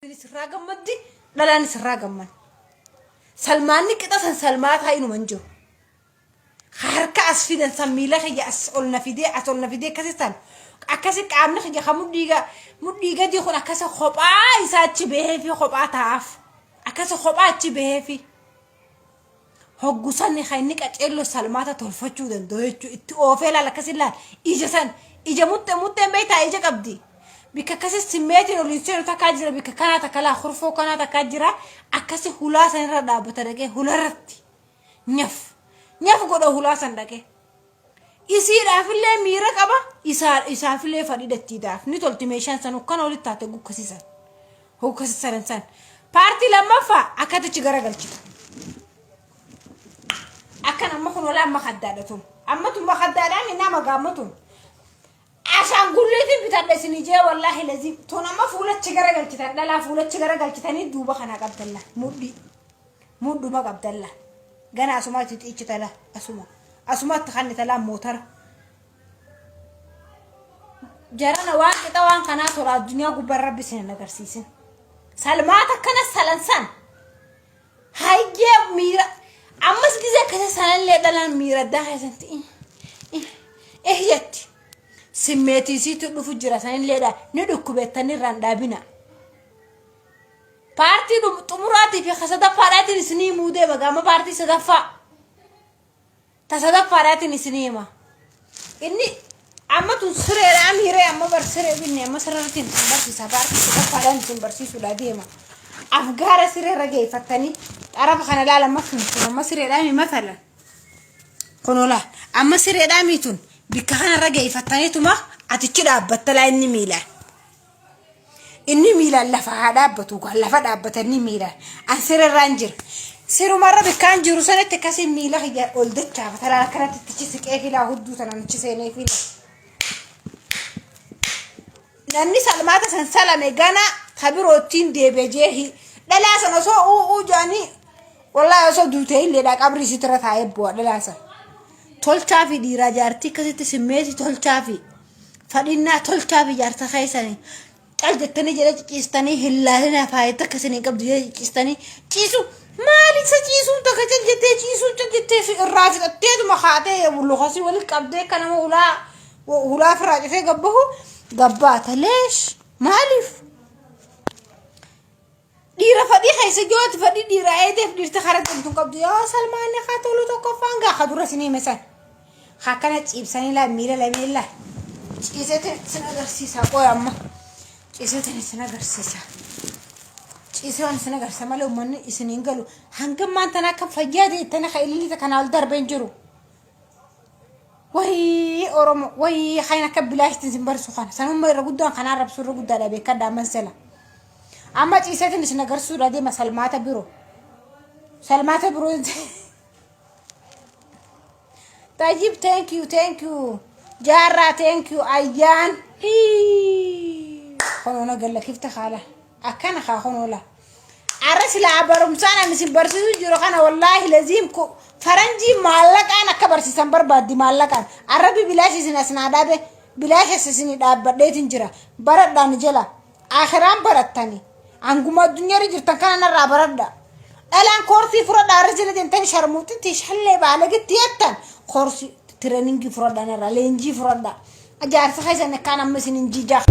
Sirraa gammaddi, dhalaan sirraa gamman. Salmaanni qixa san salmaataa inuma hin jiru. Harka as fidan san miila kiyya as ol na fidee, as ol na fidee akkasi san akkasi qaamni kiyya kan mudhii gadii kun akkasi kophaa isaa achi bahee fi kophaa taa'aaf, akkasi kophaa achi bahee fi hoggu san kan inni qaceelloo salmaata tolfachuu danda'u jechuudha. Itti oofee laal, akkasi laal, ija san, ija muxxee muxxeen beektaa ija qabdi. Bikka akkasi simmeetiin oliin seenu takkaa jira, bikka kanaa takka laa kurfoo kanaa takkaa jira, akkasi hulaa san irra dhaabbata dhaqee hularratti nyaf nyaf godha hulaa san dhaqee. Isiidhaafillee miira qaba, isaafillee fadhii dattiidhaaf ni tolti meeshaan san hokkana walitti taate gukkasisan. Hokkasisan san. Paartii lammaffaa akkatichi garagalchita. Akkan amma kun olaa amma kaddaadha tun. Amma tun makaddaadhaan nama gaamma tun. Ashaangulliitiin bitadha isin ijee wallaahi lazii tun amma fuulachi garagalchitan, dhalaa fuulachi garagalchitanii duuba kanaa qabdalla mudhii. Mudhuma qabdalla. Gana asumatti xiichitala asuma. Asumatti kannitala mootara. Jarana waan qixa waan kanaa tola addunyaa gubbaan rabbi isin hin agarsiisin. Salmaata akkana salansan. Hayyee miira ammas gizee akkasa sanallee dhalaan miira addaa keessatti eh jetti. Simmeetiisiitu dhufu jira sanilleedha ni dhukkubettanii irraan dhaabina. Paartii xumuraatii fi sadaffaadhaatiin isinii himuu deema gaama paartii sadaffaa. Ta sadaffaadhaatiin isinii hima. Inni amma tun sireedhaan hiree amma bar siree binne amma sirriitti isin barsiisa, paartii sadaffaadhaan isin barsiisuudha deema. Afgaara sireerra geeffattanii xarafa kana laala, amma kun kun amma sireedhaan hima talan. Kunola amma sireedhaan miitun bikka kanarra geeffattaniituma atichi dhaabbatta laa inni miilaan. Inni miilaan lafa haa dhaabbatu, kan lafa dhaabbatanii miilaan. An sirarraan jira. Sirumarra bikkaan jiru sanatti akkasiin miila kiyya ol dachaafata laala, akkanatti ittichi siqee filaa hudduu tanaan achi seenee fila. Namni salmaata san salame gana ka biroottiin deebi'e jee dhalaa san osoo uu uu jedhanii wallaahi osoo duutee illeedha qabrii isiitirra taa'ee bu'a dhalaa san. Tolchaa fi dhiiraa jaartii akkasitti simmeeti tolchaa fi fadhinnaa tolchaa fi jaarsa keessanii cal jettanii jedhee ciciistanii hin laalinaa, faayidaa akkasii hin qabdu jedhee ciciistanii ciisu maal isa ciisuun takka cal jettee ciisuun cal jettee fi irraa fixatteetuma kaatee lukasii walitti qabdee akka nama hulaa hulaa ofirraa cufee gabbahu gabbaata leesh. Maaliif dhiira fadhii keessa jooti fadhii dhiiraa eedeef dhiirti karaa deemtu hin qabdu. Yaa salmaanni haa tolu tokkoffaan gaa ka dura isinii hime san akkana ciibsanii laa miila lameen laa ciiseetiin isin agarsiisa. Qoy amma ciiseetiin isin agarsiisa, ciisee waan isin agarsiisa malee uummanni isin hin galu. Hangam maan tana akka fayyaa deettanii ka ililli kanaa ol darbee hin jiru. Wayii Oromo, wayii kan akka bilaashtiin isin barsiisu kana sanumma irra guddaan kanaa rabsuu irra guddaadha beekadha. Amman sela amma ciiseetiin isin agarsiisuudha deema salmaata biroo, salmaata biroo. Tayyib, thank you, thank you. Jaarraa, thank you. Ayyaan. Konoona galla kifta haala. Akkana haa konoola. Arra silaa barumsaan ani isin barsiisuu jiru kana wallaahi laziim faranjii maallaqaan akka barsiisan barbaaddi maallaqaan. Arra bilaash isin as naa dhaabe, bilaash as isin dhaabbadheetin jira. Baradhaan jala. Akiraan barattani. Hanguma addunyaarra jirtan kana narraa baradha. Dhalaan koorsii fudhadha, arra jala deemtanii sharmuuxitti shallee baalagitti jettan koorsii training fudhadha narraa, leenjii fudhadha. Jaarsa keessan akkaan amma isin hin jijaa.